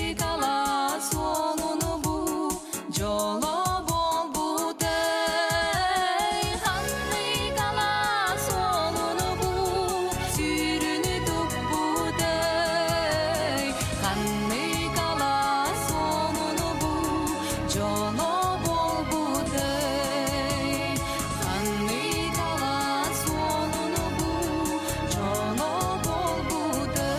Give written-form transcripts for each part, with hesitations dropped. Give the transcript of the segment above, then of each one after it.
Ханнык суолуну бу дьоло буолбутай, ханнык суолуну бу сүүрүнү туппутай, ханнык суолуну бу дьоло буолбутай, ханнык суолуну бу дьоло буолбутай.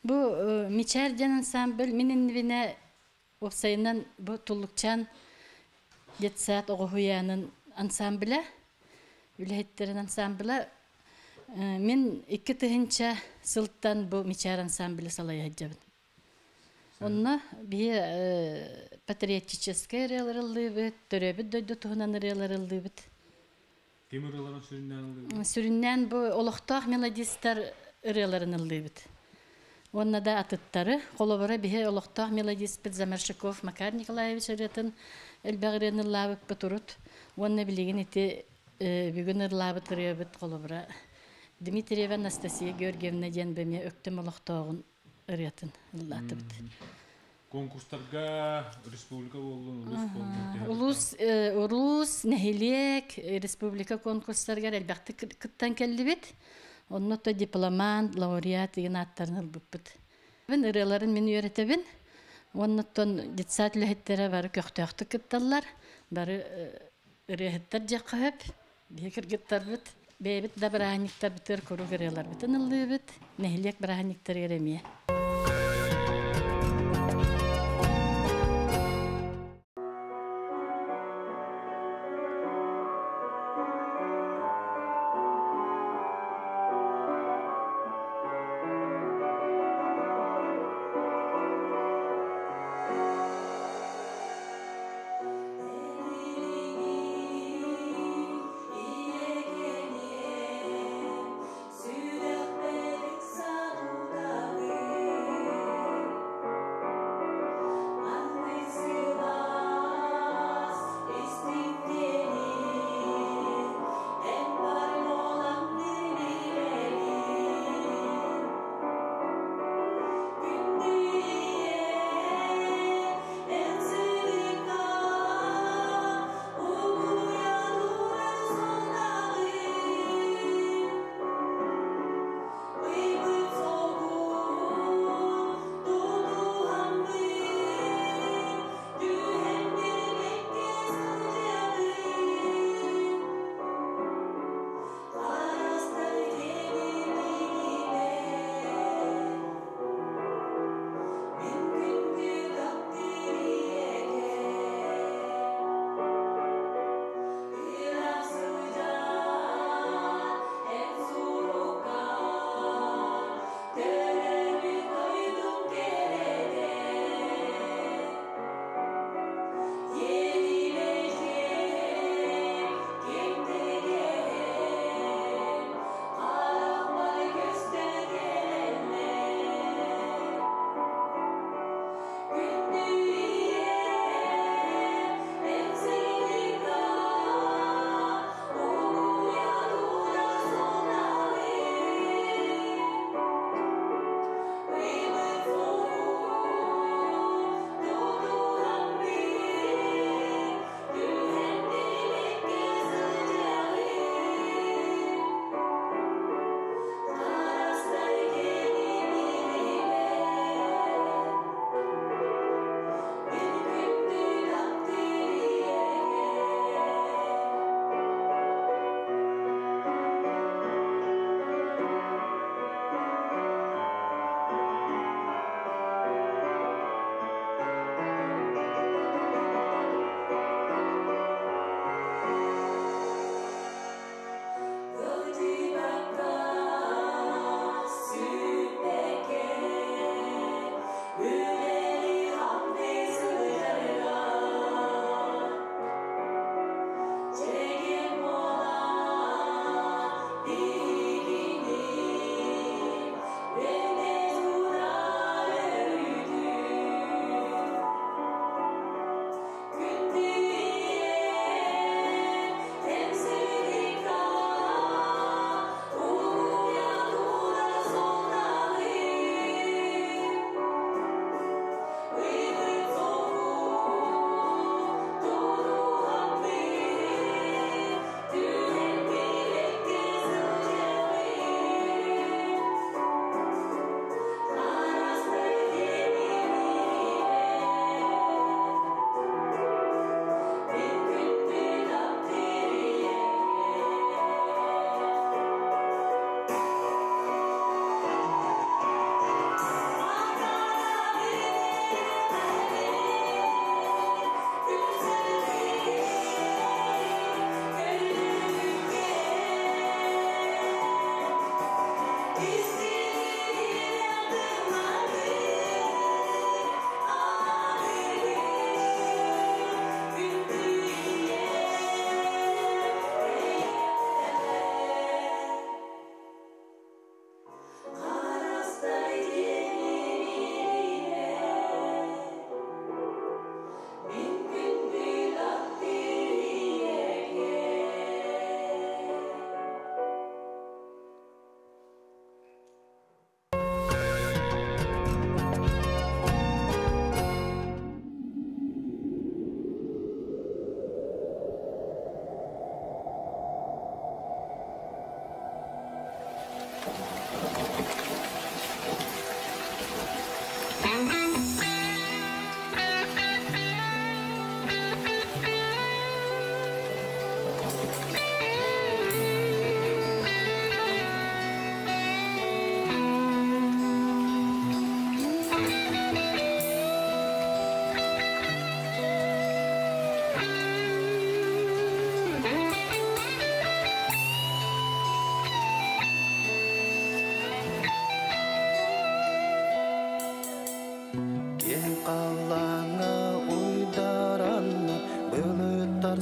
Бу Мичээр диэн ансамбль мин иннибинэ уопсайынан бу Туллукчаан детсад оҕо уһуйаанын ансамбля, үлэһиттэрин ансамбла. Мин 2000 сылтан бу Мичээр ансамблы салайа сылдьабын. Онно биһи патриотическай ырыалары ыллыыбыт, төрөөбүт дойду туһунан ырыалары ыллыыбыт. Ким ырыаларын сүрүннээн ыллыыбыт? Сүрүннээн бу олохтоох мелодистар ырыаларын ыллыыбыт. Уонна да атыттары, холобура биһи олохтоох мелодистпыт Замершиков Макар Николаевич ырыатын элбэх ырыаны ыллаабыппыт урут. Уонна билигин ити бүгүн ыллаабыт ырыабыт холобура Дмитриева Анастасия Георгиевна диэн бэмиэ Өктөм олохтооҕун ырыатын ыллаатыбыт. Конкурстарга республика буоллун, улуус буоллун? Улуус, улуус, нэһилиэк, республика конкурстарыгар элбэхтик кыттан кэллибит. Онно то дипломант, лауреат деген ааттарын ылбыппыт. Мин ырыаларын мин үөрэтэбин. Оннуттан детсад үлэһиттэрэ бары көхтөөхтүк кытталлар. Бары ырыаһыттар дьиэххэ сөп. Биһи кыргыттарбыт, бэйэбит да бырааһынньыктарбытыгар куруук ырыаларбытын ыллыыбыт. Нэһилиэк бырааһынньыктарыгар эмиэ.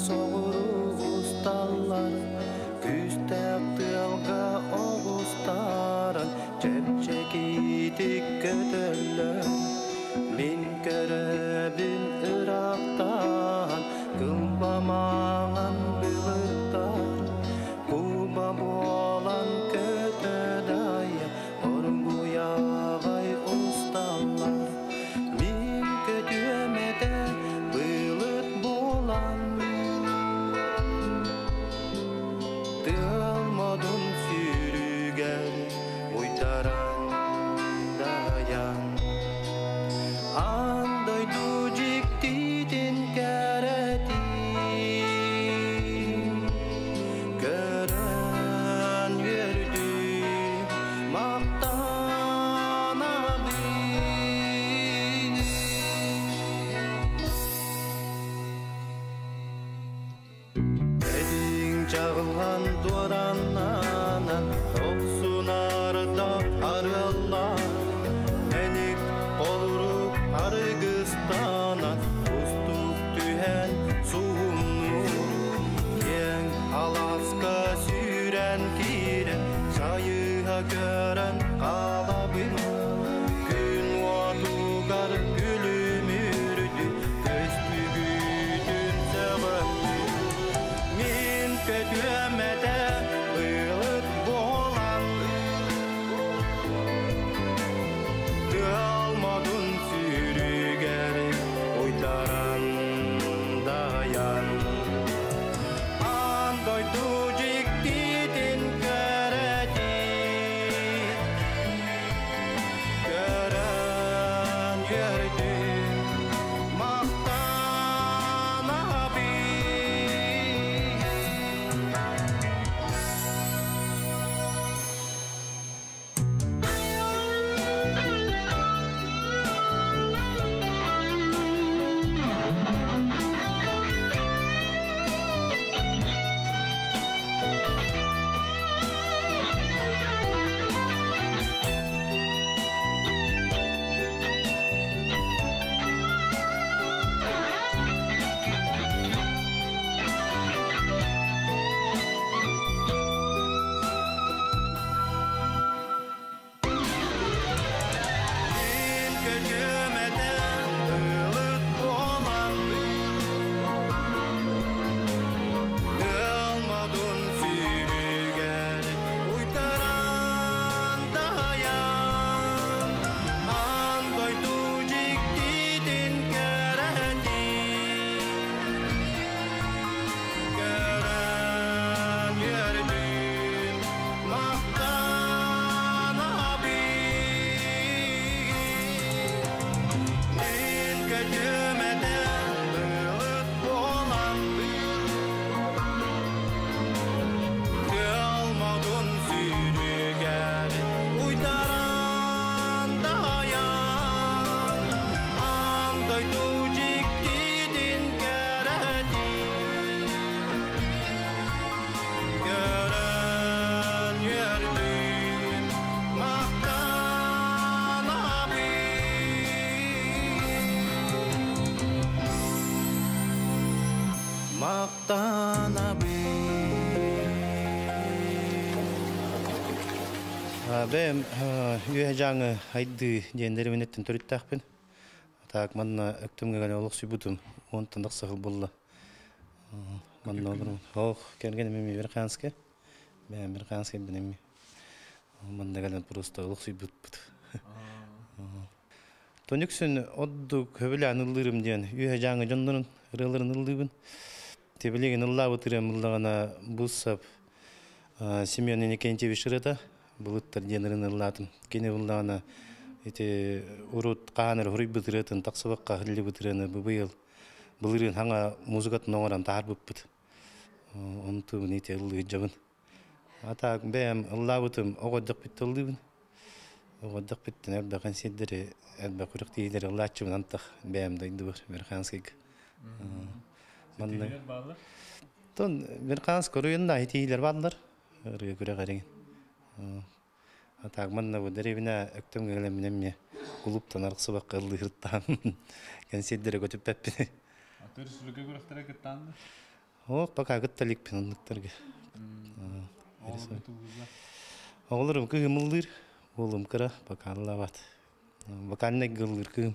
Соҕуруу усталлар, Күүстээх тыалга оҕустаран Чэпчэкитик көтөллөр. Мин көрөбүн ыраахтан Кылба маҥан былыттар Куба буолан көтө дайа Оргуйаҕай усталлар. Мин көтүөм этэ былыт буолан Тыал модун сүүрүгэр уйдаран дайан Аан дойду дьиктитин кэрэтин Көрөн үөрдүм махтанабын. Этиҥ чаҕылҕан дуорааннаанан Дохсунаарда арыаллаан Мэник холорук арыгыстанан Кустук түһэн суһумнуур Киэҥ алааска сүүрэн киирэн Сайыһа көрөн хаалабын Күн уотугар күлүмүрдү Көстүгүтүн сөҕөммүн Мин көтүөм этэ былыт буолан Тыал модун сүүрүгэр уйдаран дайан Аан дойду дьиктитин кэрэтин Көрөн үөрдүм махтанабын. Мин көтүөм этэ былыт буолан Тыал модун сүүрүгэр уйдаран дайан Аан дойду дьиктитин кэрэтин Көрөн үөрдүм махтанабын. Мин көтүөм этэ былыт буолан Тыал модун сүүрүгэр уйдаран дайан Аан дойду дьиктитин кэрэтин Көрөн үөрдүм махтанабын. Махтанабын. Бэйэм үөһэ дьааҥы Айдыы диэн дэриэбинэттэн төрүттээхпин. Так манна Өктөмҥө кэлэн олохсуйбутум уонтан тахса сыл буолла. Манна олорон ох кэргэним эмиэ Верхоянскай. Бэйэм Верхоянскайбын эмиэ. Манна кэлэн просто олохсуйбуппут. Тонүксүн ордук сөбүлээн ыллыырым диэн үөһэ дьааҥы дьоннорун ырыаларын ыллыыбын. Билигин ыллаабыт ырыам ыллаҕына Буссап Семен Иннокентьевич ырыата Былыттар диэн ырыаны ыллаатым. Кини ыллаҕына ити урут хаһан эрэ хоруйбут ырыатын тахсыбакка иһиллибит ырыаны быйыл былырыын хаҥа музыкатын оҥорон таһаарбыппыт. Онтубун ити ыллыырдьабын. А так бэйэм ыллаабытым оҕо эрдэхпиттэн ыллыыбын. Оҕо эрдэхпиттэн элбэх сирдэри, элбэх күрэхтэһиилэри ыллааччыбын антах бэйэм дойдубар Верхоянскайга. Манна Ситиһиилэр бааллар? Тон Верхоянск оройуонна итиилэр бааллар. Ырыа күрэх эригин. А так манна бу дэриэбинэ Өктөмҥө кэлэммин эмиэ кулууптан арахсыбакка ыллыырыттаан кэнсиэрдэрэ көтүппэппин. Аты республика күрэхтэрэ кыттааннар? О, пока кытта иликпин оннуктарга. Оҕолорум кыһым ыллыыр, уолум кыра, пока ыллаабат. Вокальнай ыллыыр кыым.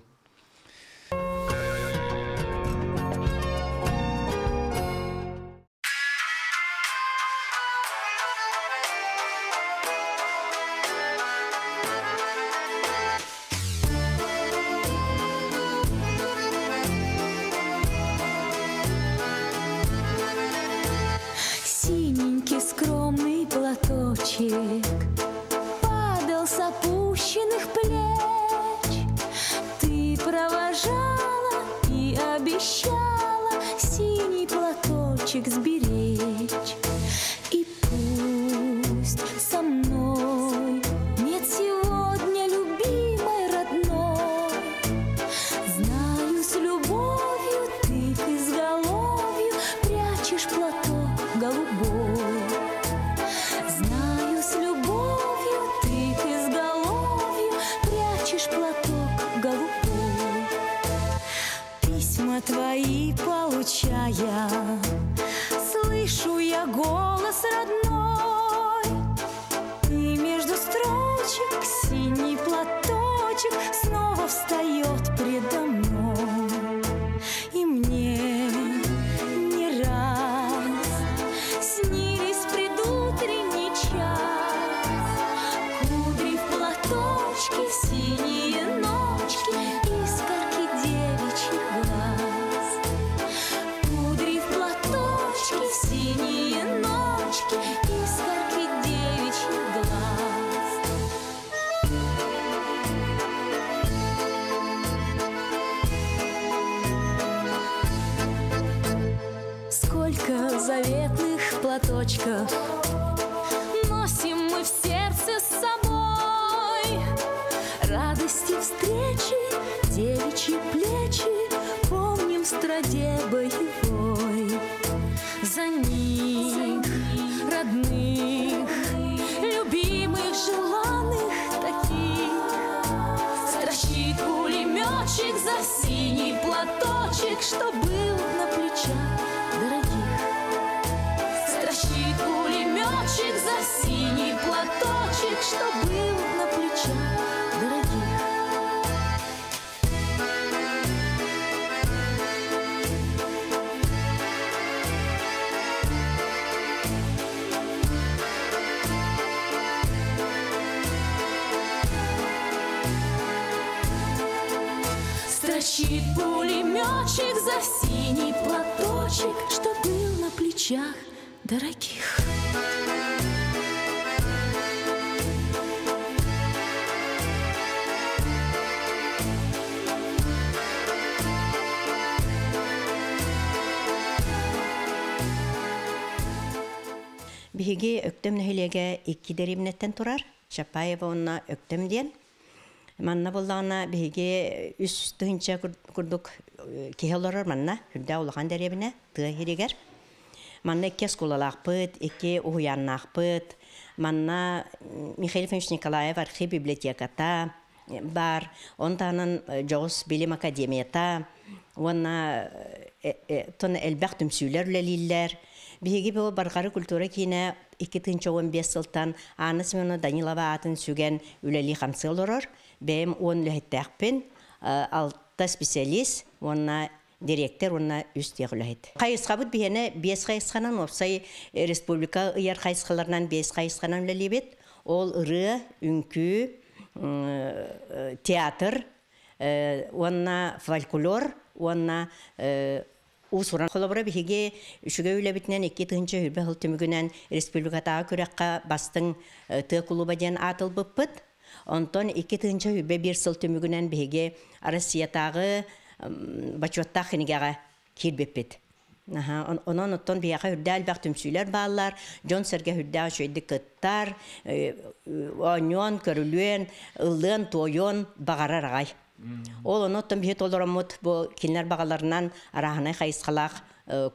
Синенький скромный платочек падал с опущенных плеч. Ты провожала и обещала синий платочек сберечь. И пусть со мной нет сегодня любимой родной, знаю, с любовью ты к изголовью прячешь платок голубой. Знаю, с любовью ты к изголовью прячешь платок голубой. Письма твои получая, слышу я голос родной. И между строчек синий платочек снова встает предо мной. И мне не раз снились предутренний час. Кудри в платочке, синие ночки, искорки девичьих глаз. Кудри в платочке, синие ночки, искорки девичьих глаз. Сколько заветных платочков носим мы в сердце с собой. Радости встречи, девичьи плечи помним в страде боевой. За них, родных, любимых, желанных таких, строчит пулеметчик за синий платочек, что был на плечах дорогих. Строчит пулеметчик за синий платочек, что был на плечах дорогих. Строчит пулеметчик за синий платочек, что был на плечах дорогих. Биһиги Өктөм нэһилиэгэ икки дэриэбинэттэн турар, Чапаева уонна Өктөм диэн. Манна буоллаҕына биһиги үс тыһыынча курдук киһи олорор манна, үрдээх улахан дэриэбинэ тыа иһигэр. Манна икки оскуолалаахпыт, икки уһуйааннаахпыт. Манна Михаил Ефимович Николаев архив библиотеката баар. Он таһынан дьоҕус билим академията уонна тон элбэх түмсүүлэр үлэлииллэр. Биһиги бу Барҕары культура киинэ 2015 сылтан Анна Семеновна Данилова аатын сүгэн үлэлии хамсыы олорор. Бэйэм 10 үлэһиттээхпин, алта специалист уонна директор уонна үс тех үлэһит. Хайысхабыт биһиэнэ биэс хайысханан, уопсай республика ыйар хайысхаларынан биэс хайысханан үлэлиибит. Ол ырыа, үҥкүү, театр уонна фольклор уонна уус-уран. Холобура биһиги үчүгэй үлэбитинэн 2020 сыл түмүгүнэн республикатааҕы күрэххэ бастыҥ тыа кулуба диэн аатылбыппыт. Онтон 2021 сыл түмүгүнэн биһиги Россиятааҕы бочуоттаах кинигэҕэ киирбиппит. Онон оттон биһиэхэ үрдээх элбэх түмсүүлэр бааллар, дьон-сэргэ үрдээх үчүгэйдик кыттар, оонньуон, көрүлүөн, ыллыан, туойуон баҕарар аҕай. Ол ону оттон биһи толороммут бу кинилэр баҕаларынан арааһынай хайысхалаах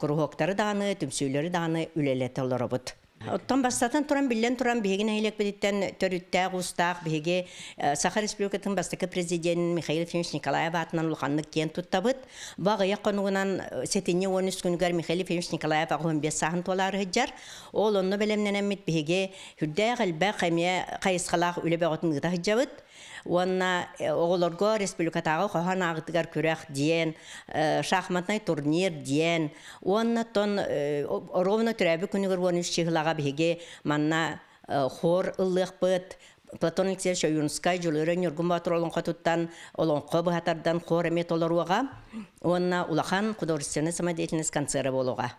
куруһуоктары даҕаны, түмсүүлэри даҕаны үлэлэтэ олоробут. Оттон бастатан туран биллэн туран биһиги нэһилиэкпититтэн төрүттээх уустаах биһиги Саха Республикатын бастакы президенин Михаил Ефимович Николаев аатынан улаханнык киэн туттабыт. Бу аҕыйах хонугунан сэтинньи 13 күнүгэр Михаил Ефимович Николаев 85 сааһын туолаары сылдьар. Ол онно бэлэмнэнэммит биһиги сүрдээх элбэх эмиэ хайысхалаах үлэ бөҕөтүн ыыта сылдьабыт. Уонна оҕолорго республикатааҕы хоһоон ааҕытыгар күрэх диэн, шахматнай турнир диэн, уонна тон оруобуна төрөөбүт күнүгэр 13 чыһылаҕа биһиги манна хор ыллыахпыт, Платон Алексеевич Ойуунускай Дьулуурай Ньургун Боотур олоҥхотуттан олоҥхо быһатардан хор эмиэ толоруоҕа уонна улахан художественнай самодеятельность концера буолуоҕа.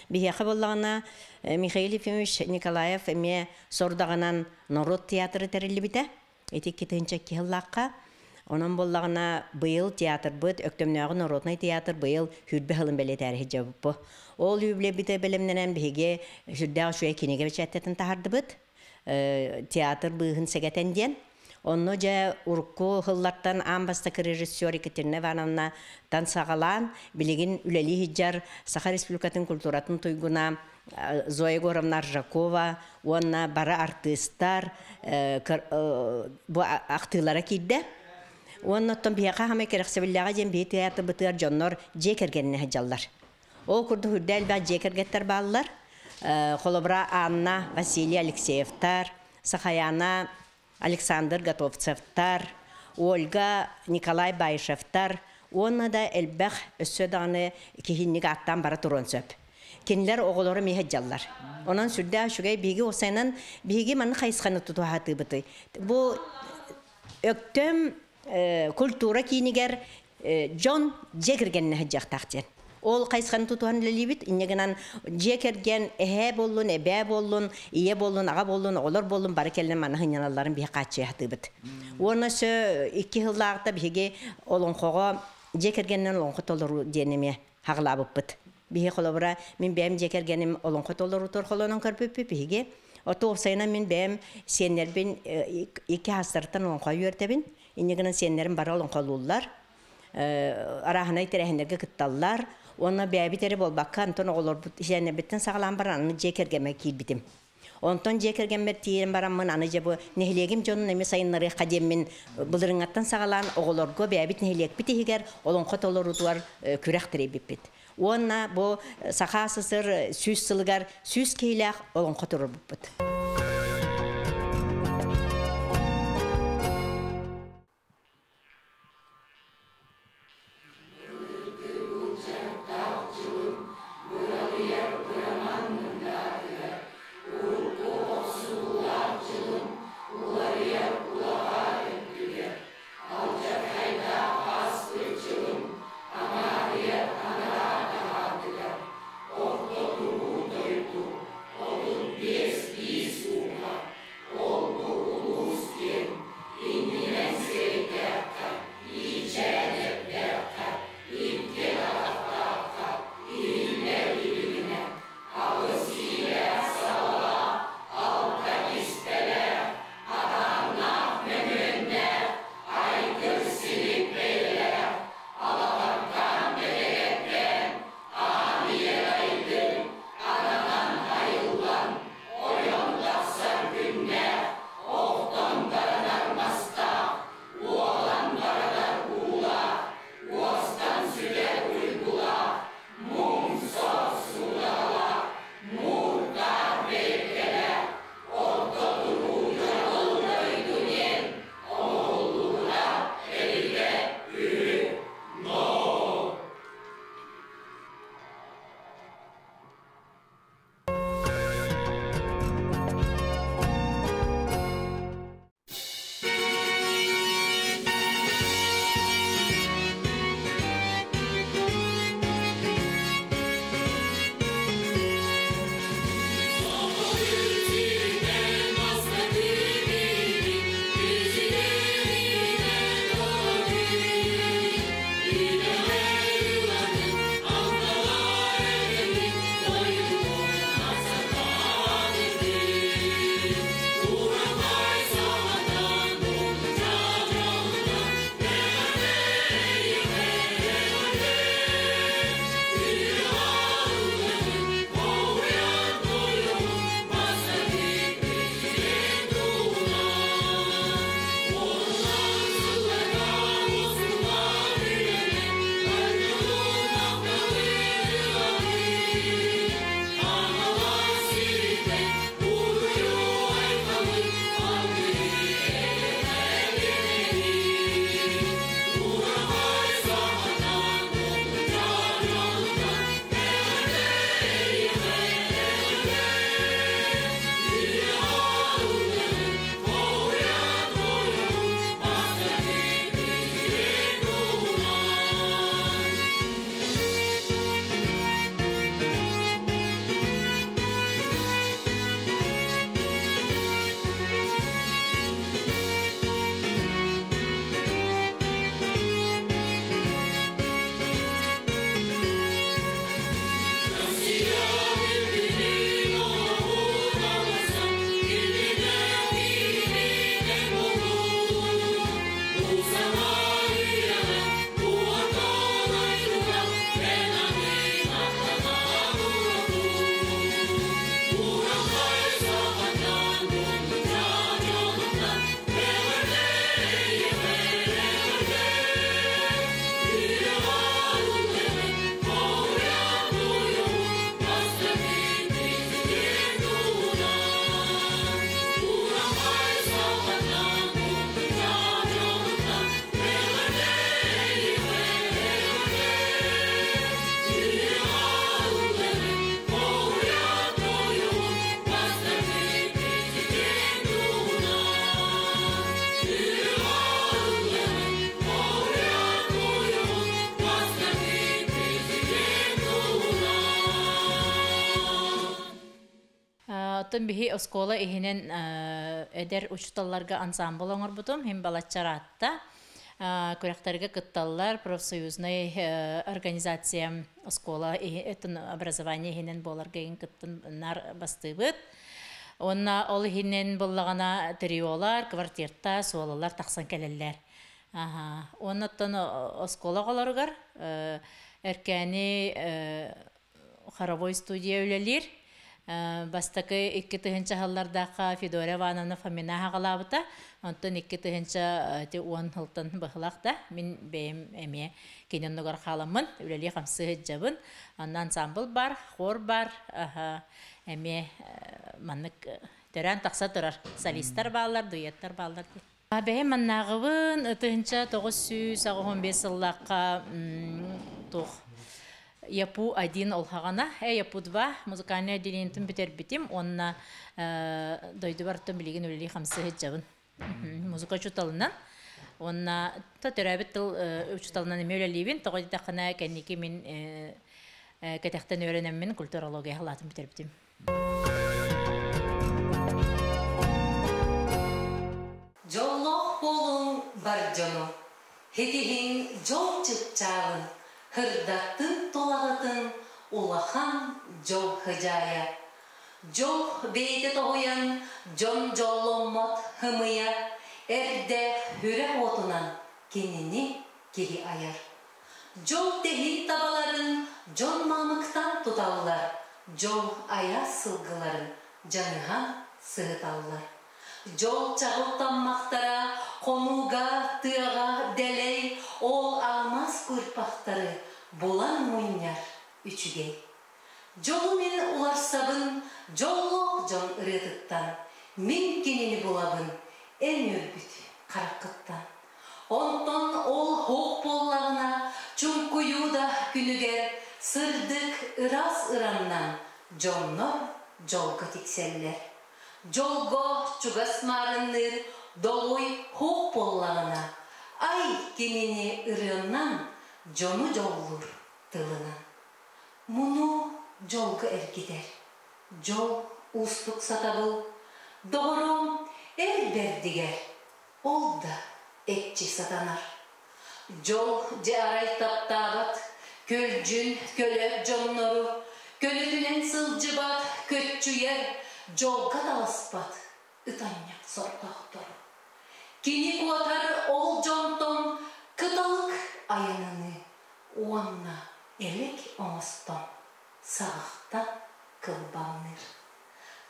Биһиэхэ буоллаҕына Михаил Ефимович Николаев эмиэ сорудаҕынан норуот театры тэриллибитэ. Ити 2002 сыллаахха. Онон буоллаҕына быйыл театрбыт, Өктөмнөөҕү народнай театр быйыл сүүрбэ сылын бэлиэтээри сылдьабыппыт. Ол үбүлэбитэ бэлэмнэнэн биһиги сүрдээх үчүгэй кинигэ бэчээттэтин таһардыбыт. Театр быыһын сэгэтэн диэн. Онно дьэ урукку сыллартан аан бастакы режиссер Екатерина Ивановна тан саҕалаан билигин үлэлии сылдьар Саха Республикатын культуратын туйгуна Зоя Егоровна Аржакова уонна бары артыыстар бу ахтыылара киирдэ. Уонна оттон биһиэхэ хамай кэрэхсэбиллээҕэ диэн биһи театрбытыгар дьоннор дьиэ кэргэнинэ сылдьаллар. Ол курдук үрдэ элбэх дьиэ кэргэттэр бааллар. Холобура Анна, Василий Алексеевтар, Сахаяна, Александр Готовцевтар, Ольга, Николай Баишевтар уонна да элбэх өссө даҕаны киһинник ааттаан бара туруон сөп. Кинилэр оҕолоро эмиэ сылдьаллар. Онон сүрдээх үчүгэй биһиги уопсайынан биһиги маннык хайысханы тутуһаатыыбытый. Бу Өктөм культура киинигэр дьон дьиэ кэргэнинэ сылдьыахтаах диэн. Ол хайысханы тутуһан үлэлиибит. Инньэ гынан дьиэ кэргэн эһээ буоллун, эбээ буоллун, ийэ буоллун, аҕа буоллун, оҕолор буоллун бары кэлэн манна сынньаналларын биһи хааччыйа сатыыбыт. Уонна өссө икки сыллааҕыта биһиги олоҥхоҕо дьиэ кэргэнинэн олоҥхо толоруу диэн эмиэ хаҕылаабыппыт. Биһи холобура мин бэйэм дьиэ кэргэним олоҥхо толоруутугар холонон көрбүппүт биһиги. Ото уопсайынан мин бэйэм сиэннэрбин икки аастарыттан олоҥхо үөрдэбин. Инньэ гынан сиэннэрим бары олоҥхолууллар. Арааһынай тэрээһиннэргэ кытталлар. Уонна бэйэбит эрэ буолбакка, онтон оҕолорбут сиэннэрбиттэн саҕалаан баран аны дьиэ кэргэммэр киирбитим. Онтон дьиэ кэргэммэр тиийэн бараммын аны дьэ бу нэһилиэгим дьонун эмиэ сайыннарыахха диэммин былырыҥҥаттан саҕалаан оҕолорго бэйэбит нэһилиэкпит иһигэр олоҥхо толоруутугар күрэх тэрийбиппит. Уонна бу Саха СССР 100 сылыгар 100 киһилээх олоҥхо туруорбуппут. Оттон биһи оскуола иһинэн эдэр учууталларга ансаамбыл оҥорбутум, иһин балачча ыраатта. Күрэхтэргэ кытталлар, профсоюзнай организация оскуола образование иһинэн буоларга иһин кыттыннар бастыыбыт. Уонна ол иһинэн буллаҕына триолар, квартирта, суолалар тахсан кэлэллэр. Уонна оттон оскуола оҕолоругар Эркээни хоровой студия үлэлиир. Бастакы 2000 сыллардаахха Федора Ивановна Фомина аҕалаабыта. Онтон 2010 сылтан быһылах да мин бэйэм эмиэ кини оннугар хааламмын, үлэлии хамсыы сылдьабын. Онно ансамбл бар, хор бар, эмиэ маннык төрөөн тахса турар солистар бааллар, дуэттар бааллар. Бэйэм маннааҕыбын 1985 сыллаахха туох ЯПУ 1 олхаҕана, ЯПУ 2 музыкальнай отделениетын бүтэрбитим уонна дойдубар билигин үлэлии хамсыы сылдьабын. Музыка учууталынан уонна төрөөбүт тыл учууталынан эмиэ үлэлиибин. Тоҕо диэтэххинэ кэнники мин кэтэхтэн үөрэнэммин культурология халаатын бүтэрбитим. Дьоллоох буолуҥ бар дьону, һитиһиҥ дьол чыпчаалын, һырдаттын тулаҕытын улахан дьол һыдьаайа. Дьол бэйэтэ тоһуйан, дьон дьолломмот һымыйа, эрдээх үрэх уотунан кинини киһи айар. Дьол тэһии табаларын дьон маамыктан туталлар, дьол айаас сылгыларын дьаныһан сыһыталлар. Дьол чаҕыл таммахтара хонууга, тыаҕа дэлэй, ол алмаас куурпахтары булан мунньар үчүгэй. Дьолу мин уларсабын дьоллоох дьон ырыатыттан, мин кинини булабын эн үөрбүт хараххыттан. Онтон ол һуох буоллаҕына чуҥкуйуу да күнүгэр сырдык ыраас ыраннан дьоннор дьолго тиксэллэр. Дьолго чугас маарынныыр долуй һуох буоллаҕына ай кинини ырыаннан дьону дьоллуур тылынан. Муну дьолго эргитэр, дьол уустук сатабыл, доҕорум эр бэрдигэр ол да экчи сатанар. Дьол дьэ арай таптаабат, көлдьүн көлө дьоннору, көнөтүнэн сылдьыбат, көччүйэр, дьолго таласпат ытанньах сордоохтору. Кини куотар ол дьонтон кыталык айаныныы уонна элек оҥостон саҕахта кылбаҥныыр.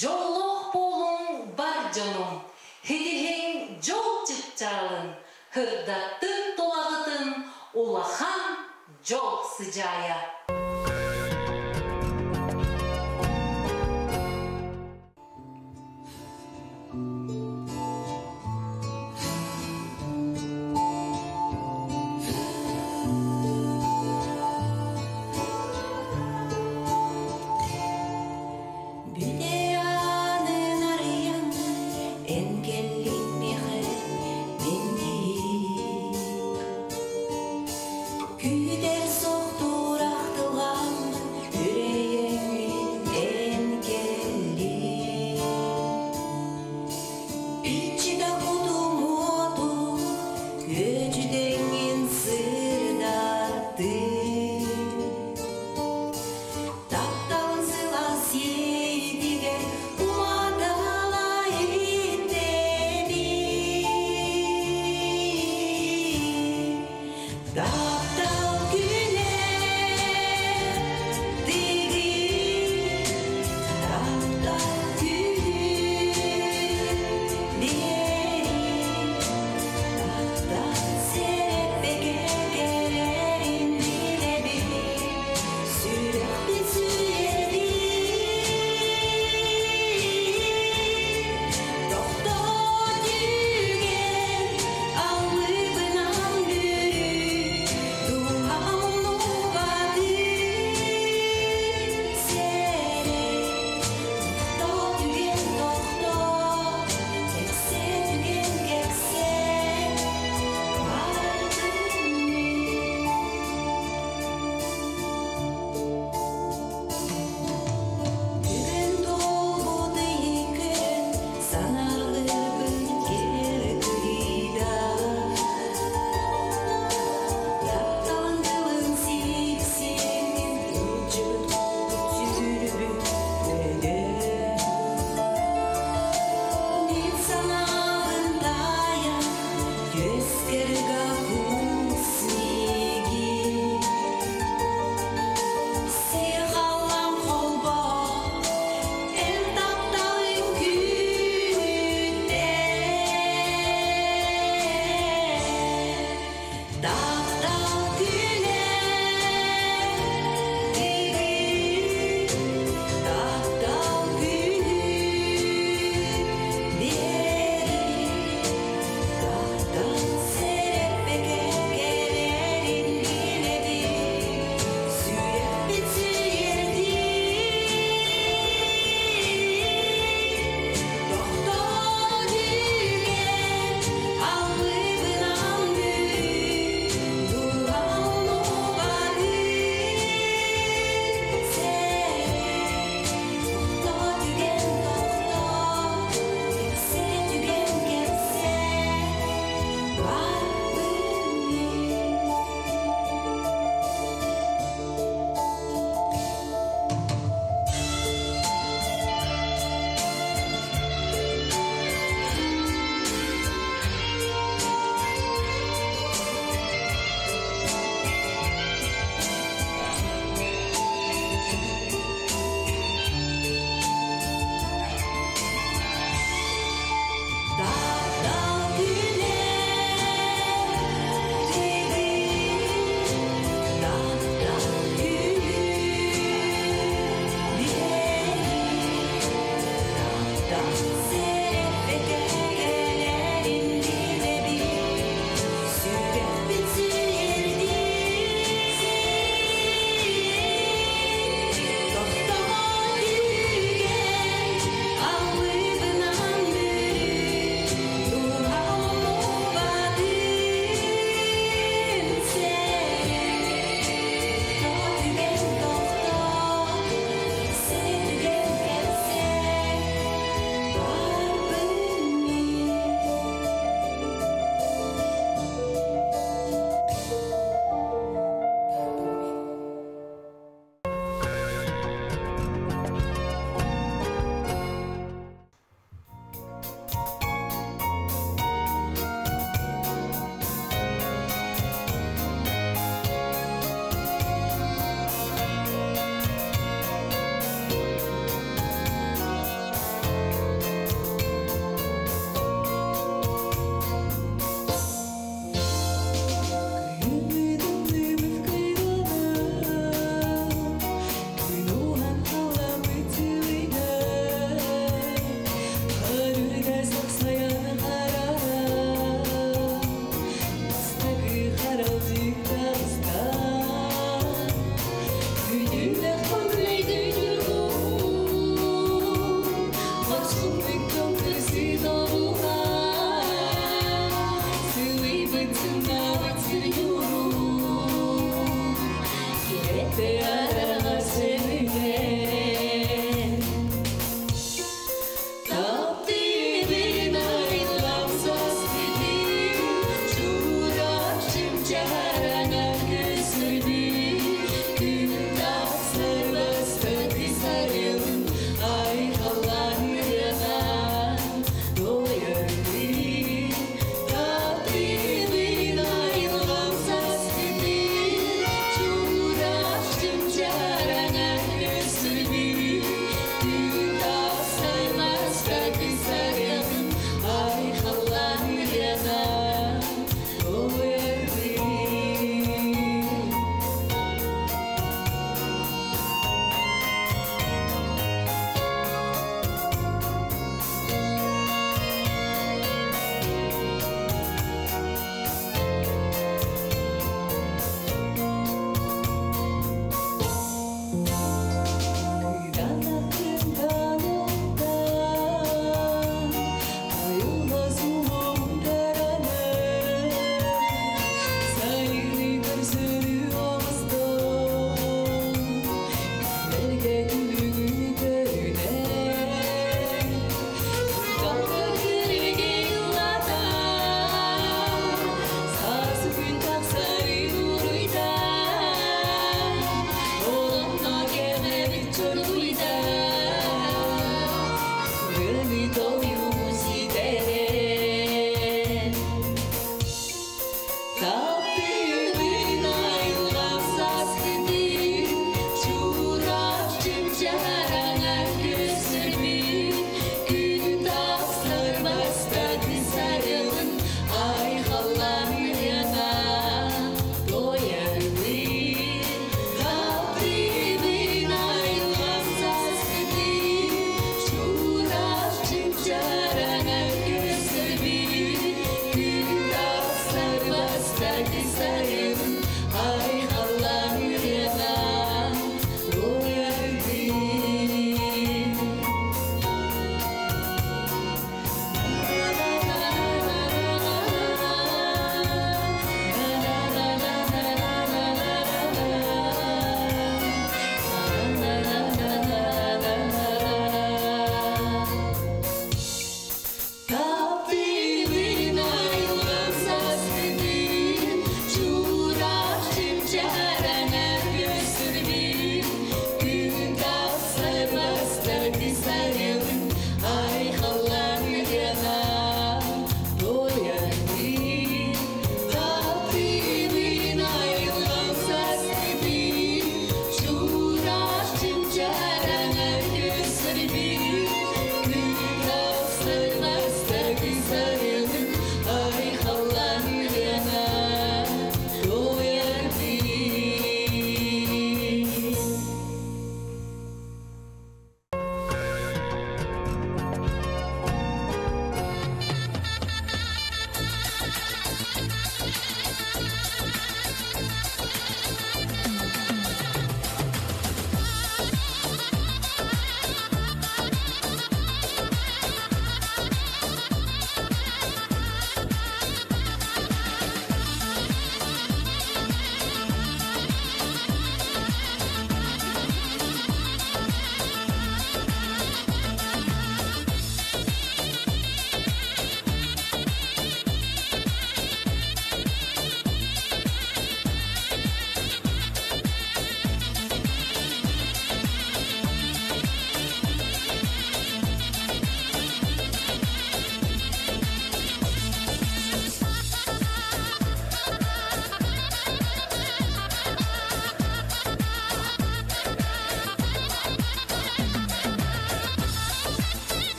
Дьоллоох буолуҥ бар дьонум, һитиһиҥ дьол чыпчаалын, һырдаттын тулаҕытын улахан дьол сыдьаайа. Бүтэ аанын арыйан, эн кэллиҥ миэхэ мин киһи. Күүтэр суохтуур ахтылҕан. Көрөн.